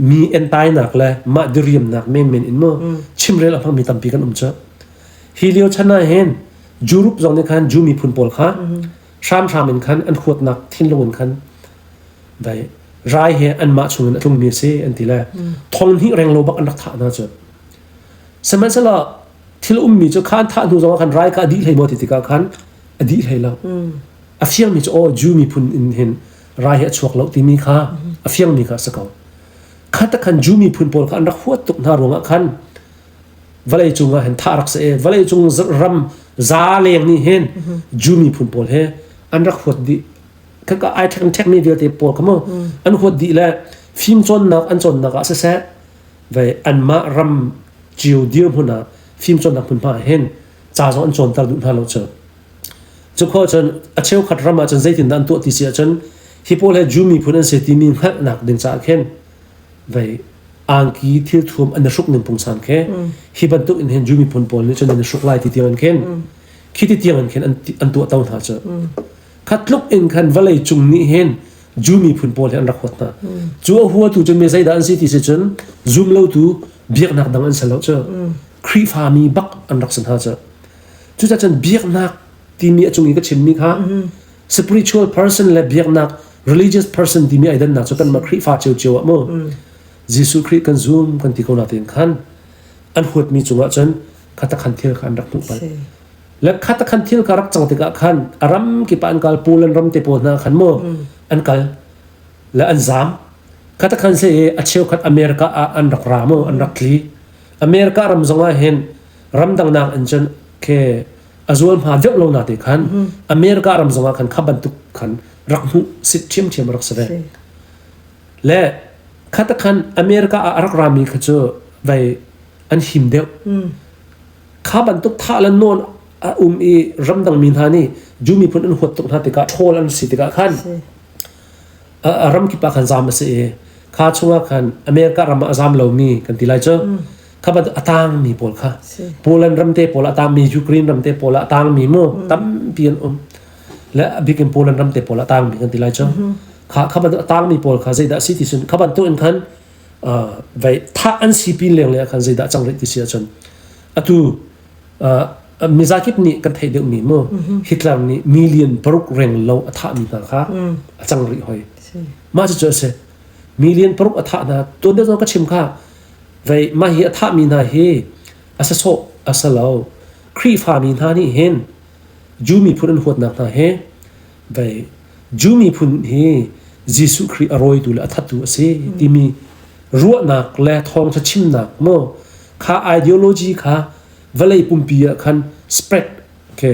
mi entainak le mah diriamnak menmen in mu chimrel a hmangmi tampi kan um cu. Hi lio chan ah hin Europe zong nih khan Jew miphun pawl kha hramhram in khan an huatnak thinlung in khan vai rai he anmah chungin a tlungmi a si an ti le thong hnih reng lo bak an rak thah hna cu. Sihmanhsehlaw thil ummi cu khan thah hnu zongah khan rai kha a dih hlei maw ti tikah khan a dih hlei lo. A fiangmi cu aw Jew miphun in hin rai hi a chuak lo timi kha a fiangmi kha a si ko. Khat khan Jew miphun pawl kha an rak huat tuk hna ruangah khan vawlei cung ah hin thah rak si i vawlei cung ram za leng nih hin Jew miphun pawl he an rak huat dih. Khaka ai ṭhek ṭhekmi vialte pawl kha mu an huat dih le fim cawnnak an cawnnak ah siseh vei anmah ram cio dirhmun ah fimcawnnak hmunhma ah hin ca zong an cawnter duh hna lo cu. Cu khua cun a cheukhat ram ah cun zeitindah an tuah ti si ahcun hi pawl he Jew miphun an si timi hngalhnak ding caah khin vei angki thilthuam an i hruk ning pungsan khi hi bantuk in hin Jew miphun pawl nih cun an i hruk lai ti tiang in khin khi ti tiang in khin an tuah to hna cu. Kha tluk in khan vawlei cung nih hin Jew miphun pawl hi an rak huat hna. Cu a huatu cu mi zeidah an si ti si cun zum lotu biaknak dang an si lo cu. Khrihfami bak an rak si hna cu. Cucaah cun biaknak timi a cung i ka chimmi kha spiritual person le biaknak religious person timi ai dannak cu kanmah Khrihfa ciocio ah mu Jesuh Khrih kan zum kan ti ko na tein khan an huatmi cungah cun kha khan thil kha an rak hmuh bal. Le khat khan thil ka rak cang tikah khan a ram kip ah an kal Poland ram te pawl hna khan mu an kal le an zaam khat khan se i a cheukhat America ah an rak ra mu an rak tli America ram zong ah hin ramdang nak in cun ke a zual hma deuh lo na te khan America ram zong ah khan kha bantuk khan rak hmuh sit ṭhiamṭhiam rak si ve le khat khan America ah a rak rami kha cu vai an him deuh Kha bantuk thah le nawn a um i ramdang mi hna nih Jew miphun an huat tuk hna tikah ṭhawl an si tikah khan a ram kip ah khan zaam a si i kha chungah khan America ram ah a zaam lomi kan ti lai cu kha bantuk a tangmi pawl kha Poland ram te pawl a tangmi Ukraine ram te pawl a tangmi mu tampi an um le a bik in Poland ram te pawl a tangmi kan ti lai cu kha kha bantuk a tangmi pawl kha zeidah a si ti cun kha bantuk in khan vei thah an si pin leng le ah khan zeidah cang rih ti si ahcun atu mizakip nih kan theih deuhmi mu Hitler nih million paruk reng lo a thahmi hna kha a cang rih hoi mah cu a si million paruk a thah hna tuan deuh zong ka chim kha vei mah hi a thahmi hna hi a sasawh a si lo Khrihfami hna nih hin Jew miphun an huatnak hna hi vei Jew miphun hi Jesuh Khrih a rawitu le a thattu a si timi ruahnak le thawngṭha chimnak maw kha ideology kha vawlei pumpi ah khan spread ke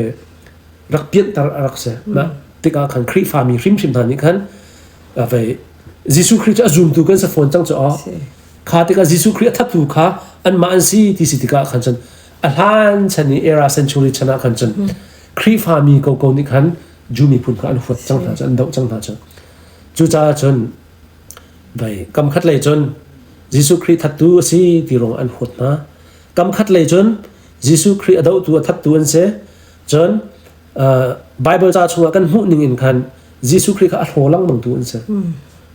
rak pianhter a rak si. Mah tikah khan Khrihfami hrimhrim hna nih khan vei Jesuh Khrih cu a zumtu kan si fawn cang cu aw. Kha tikah Jesuh Khrih a thattu kha anmah an si ti si tikah khan cun a hlan chan i era century chan ah khan cun Khrihfami koko nih khan Jew miphun kha an huat cang hna cu an doh cang hna cu. Cucaah cun Vai kam khat lei cun Jesuh Khrih thattu a si ti ruang an huat hna. Kam khat lei cun Jesuh Khrih a dohtu a thattu an si. Cun Bible ca chungah kan hmuh ning in khan Jesuh Khrih kha a hlaw lengmang tu an si.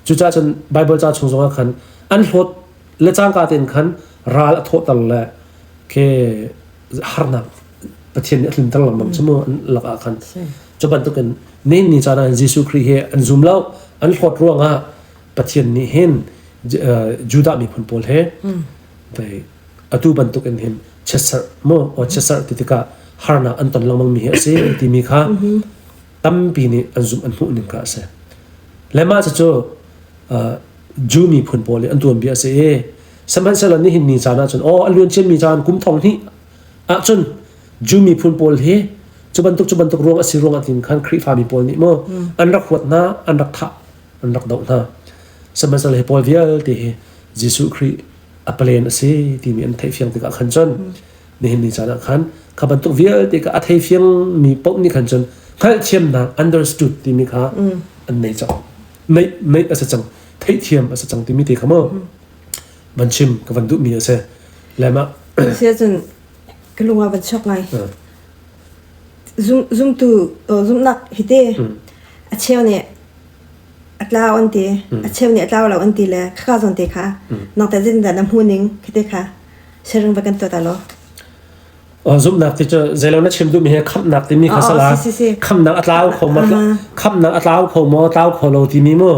Cucaah cun Bible ca chung zongah khan an hlawt le cangka tein khan ral a thawhter le ke harnak Pathian nih a tlunter lengmang cu mu an lakah khan. Cu bantukin nihin ni caan ah Jesuh Khrih hi an zum lo, an hlawt ruangah Pathian nih hin Judah miphun pawl he atu bantukin hin chiatserh mu o chiatserh ti tikah harnak an ton lengmang mi hi a si timi kha tampi nih an zumh an hmuh ning kha a si. Le mah cucu Jew miphun pawl i an tuanbia a si i sihmanhsehlaw nihin ni caan ah cun aw a luan ciami caan kum thong hnih ahcun Jew miphun pawl hi Cu bantuk cu bantuk ruang a si ruang ah tin khan Khrihfami pawl nih maw an rak huat hna, an rak thah, an rak doh hna. Sihmanhsehlaw hi pawl vialte hi Jesuh Khrih a palen a si timi an theih fiang tikah khan cun nihin ni caan ah khan kha bantuk vialte kha a thei fiang mi paoh nih khan cun hngalhthiamnak understood timi kha an nei cang. Neih neih a si cang. Theihthiam a si cang timi te kha maw van chim ka van duhmi a si. Le mah Sia cun ka lung ah van chuak ngai. Zumtu zumhnak hi te a cheu nih a tlau an ti a cheu nih a tlau lo an ti le khaka zawn te kha nang teh zeitindah na hmuh ning khi te kha sharing va kan tuah ta law. Zumhnak ti cu zeilo na chim duhmi he khamhnak timi kha sala khamhnak a tlau kho maw khamhnak a tlau kho maw tlau kho lo timi mu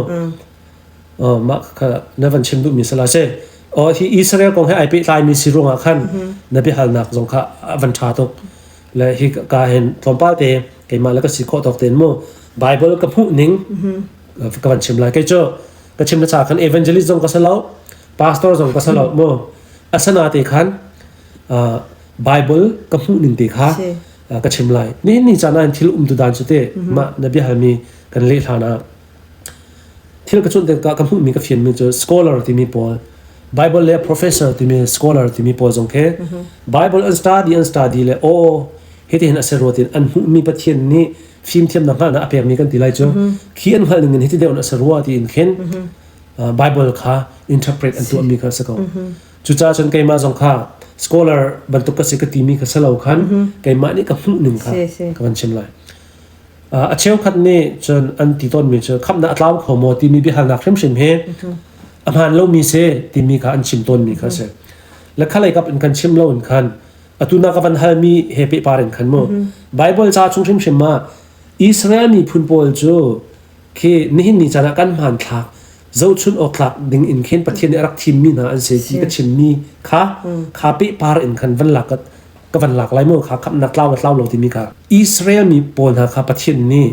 mah kha na van chim duhmi sala si hi Israel kong he ai pehtlaimi si ruangah khan na biahalnak zong kha a van ṭha tuk le hi ka hin tlawmpal te keimah le ka si khawh tawk tein mu Bible ka hmuh ning ka van chim lai kei cu ka chim na cha khan evangelist zong ka si lo pastor zong ka si lo mu asana te khan Bible ka hmuh ning te kha ka chim lai nihin ni caan ah thil um tu dan cu te mah na biahalmi kan leh hlan ah Thil ka cuanh tikah ka hmuhmi ka fianmi cu scholar timi pawl, Bible le professor timi scholar timi pawl zong khi Bible an study an study le aw hitihin a si rua tiin an hmuhmi Pathian nih fimthiamnak hngalhnak a pekmi kan ti lai cu khi an hngalh ning in hiti deuh in a si rua tiin khin Bible kha interpret an tuahmi kha a si ko. Cucaah cun keimah zong kha scholar bantuk ka si ka timi kha si lo khan keimah nih ka hmuh ning kha ka van chim lai. A cheukhat nih cun an ti tawnmi cu khamhnak a tlau kho maw timi biahalnak hrimhrim hi a hmaan lomi si timi kha an chim tawnmi kha a si. Le khalei kap in kan chim lo in khan atu na ka van halmi he pehpar in khan mu Bible ca chung hrimhrim ah Israel miphun pawl cu khi nihin ni caan ah kan hmanthlak zohchun awk tlak ding in khin Pathian nih a rak thimmi hna an si ti ka chimmi kha kha pehpar in khan van lak ka van lak lai mu kha khamhnak tlau le tlau lo timi kha Israel mi pawl hna kha Pathian nih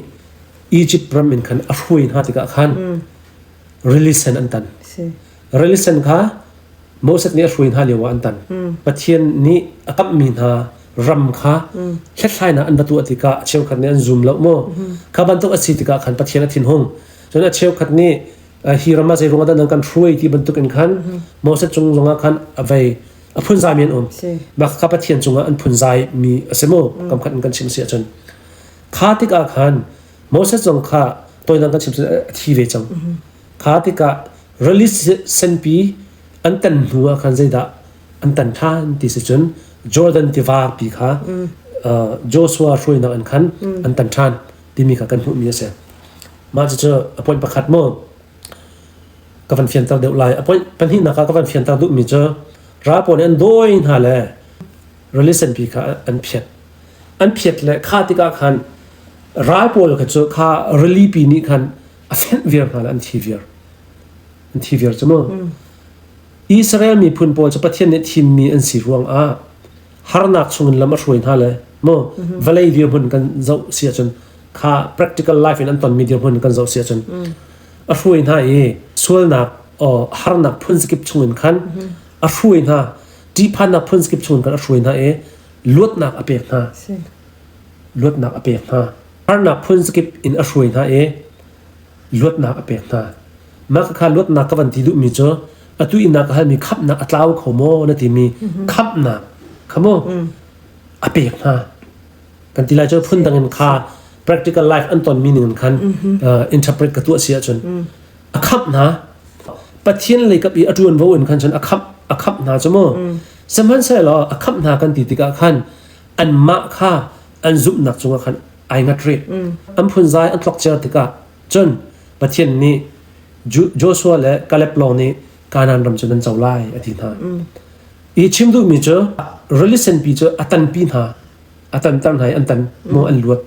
Egypt ram in khan a hruai hna tikah khan rili sen an tan rili sen kha Moses nih a hruai hna lio ah an tan Pathian nih a kamhmi hna ram kha hlathlainak an va tuah tikah a cheukhat nih an zum lo maw kha bantuk a si tikah khan Pathian a thinhung cun a cheukhat nih hi ram ah zei ruangah dah nan kan hruai ti bantuk in khan Moses cung zongah khan a vei a phunzai mi an um mah kha Pathian cungah an phunzai mi a si mu kam khat in kan chim si ahcun kha tikah khan Moses zong kha toidang kan chim a thi ve cang kha tikah rili senpi an tan hnu ah khan zeidah an tan ṭhan ti si cun Jordan tiva pi kha Joshua hruainak in khan an tan ṭhan timi kha kan hmuhmi a si mah cucu a point pakhat mu ka van fianter deuh lai. A point pahnihnak ah ka van fianter duhmi cu ral pawl nih an dawi hna le rili senpi kha an phiat. An phiat le kha tikah khan ral pawl kha cu kha rili pi nih khan a fenh viar hna le an thi viar. An thi viar cu mu. Israel miphun pawl cu Pathian nih thimmi an si ruangah harnak chungin lam a hruai hna le mu vawlei dirhmun kan zoh si ahcun kha practical life in an tonmi dirhmun kan zoh si ahcun a hruai hna i sualnak harnak phunzakip chungin khan a hruai hna ṭihphannak phunzakip chungin khan a hruai hna i luatnak a pek hna luatnak a pek hna harnak phunzakip in a hruai hna i luatnak a pek hna mah kha luatnak ka van ti duhmi cu atu inn ah ka halmi khamhnak a tlau kho maw na timi khamhnak kha maw a pek hna kan ti lai cu phundang in kha practical life an ton mi ning in khan interpret ka tuah si ahcun a khamh hna Pathian lei kap i a ṭuanvo in khan cun a khamh a khamh hna cu mu sihmanhsehlaw a khamh hna kan ti tikah khan anmah kha an zumhnak cungah khan ai ngat rih an phunzai an tlokcer tikah cun Pathian nih Joshua le Caleb lawng nih Kanaan ram cu nan co lai a ti hna i chim duhmi cu rili senpi cu a tanpi hna a tanter hna i an tan maw an luat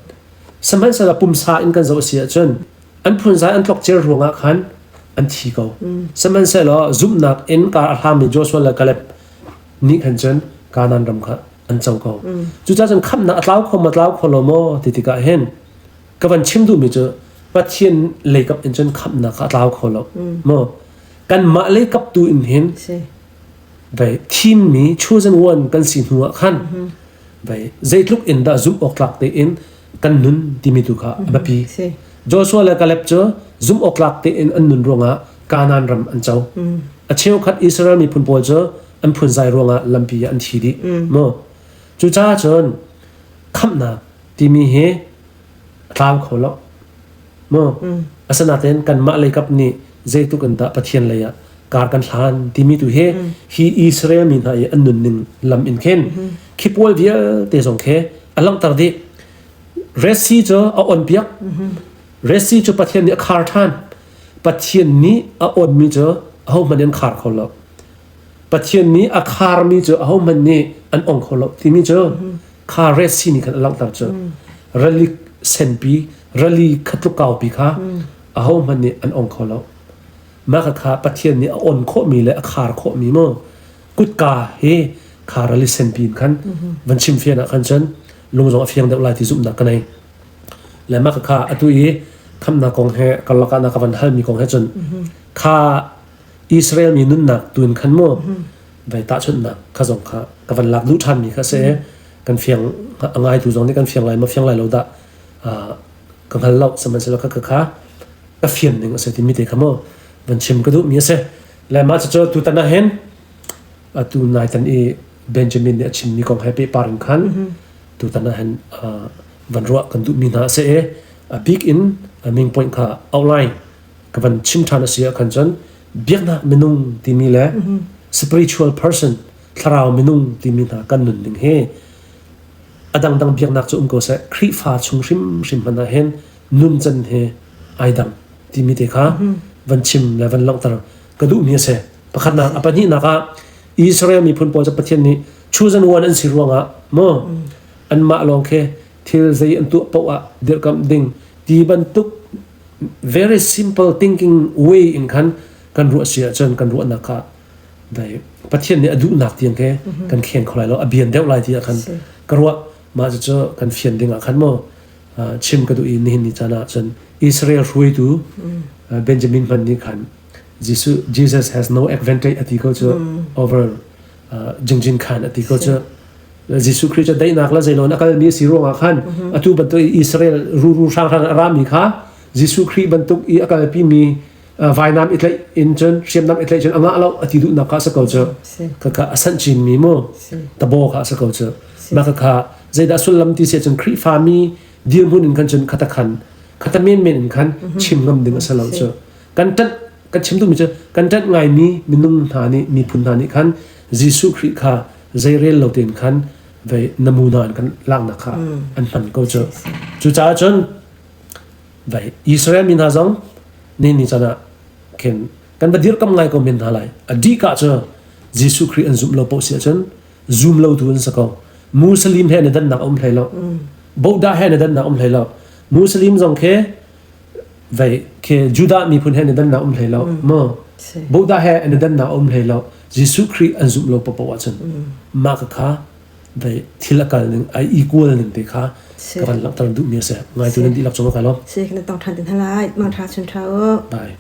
sihmanhsehlaw pumsa in kan zoh a si ahcun an phunzai an tlokcer ruangah khan an thi ko sihmanhsehlaw zumhnak in kar a hlangmi Joshua le Caleb nih khan cun Kanaan ram kha an co ko cucaah cun khamhnak a tlau kho maw tlau kho lo maw ti tikah hin ka van chim duhmi cu Pathian leikap in cun khamhnak kha a tlau kho lo maw kanmah leikap tu in hin dai thimmi chosen one kan si hnu ah khan. Vai zeitluk in dah zumh awk tlak tein kan nun timi tu kha a biapi. Joshua le Caleb cu zumh awk tlak tein an nun ruangah Kanaan ram an co. A cheukhat Israel miphun pawl cu an phunzai ruangah lampi ah an thi dih. Mu. Cucaah cun khamhnak timi hi a tlau kho lo. Mu. Asinain kanmah leikap nih zeitluk in dah Pathian lei ah kar kan hlan timi tu hi hi Israel mi hna i an nunning lam in khin khi pawl vialte zong khi a langhter dih. Red Sea cu a on piak. Red Sea cu Pathian nih a khar ṭhan. Pathian nih a onmi cu ahohmanh nih an khar kho lo. Pathian nih a kharmi cu ahohmanh nih an ong kho lo timi cu kha Red Sea nih khan a langhter cu. Rali senpi, rali khatluk kaupi kha ahohmanh nih an ong kho lo. Mah kha Pathian nih a on khawhmi le a khar khawhmi mu kutka hi kha rali senpi in khan van chim fian ah khan cun lung zong a fiang deuh lai ti zumhnak ka nei. Le mah kha atu i khamnak kong he karlak ah na ka van halmi kong he cun kha Israel mi nunnak tuin khan mu vai tahchunhnak kha zong kha ka van lak duh ṭhanmi kha si kan fiang a ngaitu zong nih kan fiang lai ma fiang lai lo dah ka hngal lo sihmanhsehlaw kha kha ka fian ning a si timi te kha mu van chim ka duhmi a si le mah cucu tutan ah hin atu nai tan i Benjamin nih a chimmi kong he pehpar in khan tutan ah hin van ruah kan duhmi hna a si i a bik in main point kha outline ka van chim ṭhan a si ah khan cun biaknak minung timi le spiritual person thlarau minung timi hna kan nunning hi a dangdang biaknak cu um ko seh Khrihfa chung hrimhrim hmanh ah hin nuncan he ai dang timi te kha van chim le van langhter ka duhmi a si. Pakhatnak a pahnihnak ah Israel miphun pawl cu Pathian nih chosen one an si ruangah maw anmah lawng khi thil zei an tuah paoh ah dirhkamh ding ti bantuk very simple thinking way in khan kan ruah si ahcun kan ruahnak kha dai Pathian nih a duhnak tiang ke kan khen kho lai lo a bian deuh lai ti ah khan ka ruah mah cu kan fian ding ah khan maw chim ka duh i nihin ni caan ah cun Israel hruaitu Benjamin hman nih khan Jesuh Jesus has no advantage ati ko cu over Jingjin Khan ati ko cu Jesuh Khrih cu daihnak le zeilawn a kalmi a si ruangah khan atu bantuk Israel ruru hranghrang a rami kha Jesuh Khrih bantuk i a kalpimi vainam i tlaih in cun hriamnam i tlaih cun a ngah lo a ti duhnak kha a si ko cu ka ka a sanh chinmi mu tabo kha a si ko cu mah ka kha zeidah sullam ti si cun Khrihfa mi dirhmun in khan cun khata khan khata men men in khan chim ngam ding a si lo cu kan ṭanh kan chim duhmi cu kan ṭanh ngaimi minung hna nih miphun hna nih khan Jesuh Khrih kha zeirel lo tein khan vei namuna in kan laknak kha an hman ko cu cucaah cun vai Israel mi hna zong ni ni chan ah khin kan va dirkam ngai ko men hna lai a dih ka cu Jesuh Khrih an zumh lo paoh si ahcun zum lo tu an si ko Muslim he na dannak um hlei lo Buddha he na dannak um hlei lo Muslim zong khi vei khi Judah miphun he na dannak um hlei lo mo Buddha he na dannak um hlei lo Jesuh Khrih an zumh lo paoh ahcun mah ka kha vei thil a kal ning ai equal ning te kha ka van langhter duhmi a si ngai tu nan dihlak cung ka lo Si kan tong than tin halai mang tha chun tha u bye.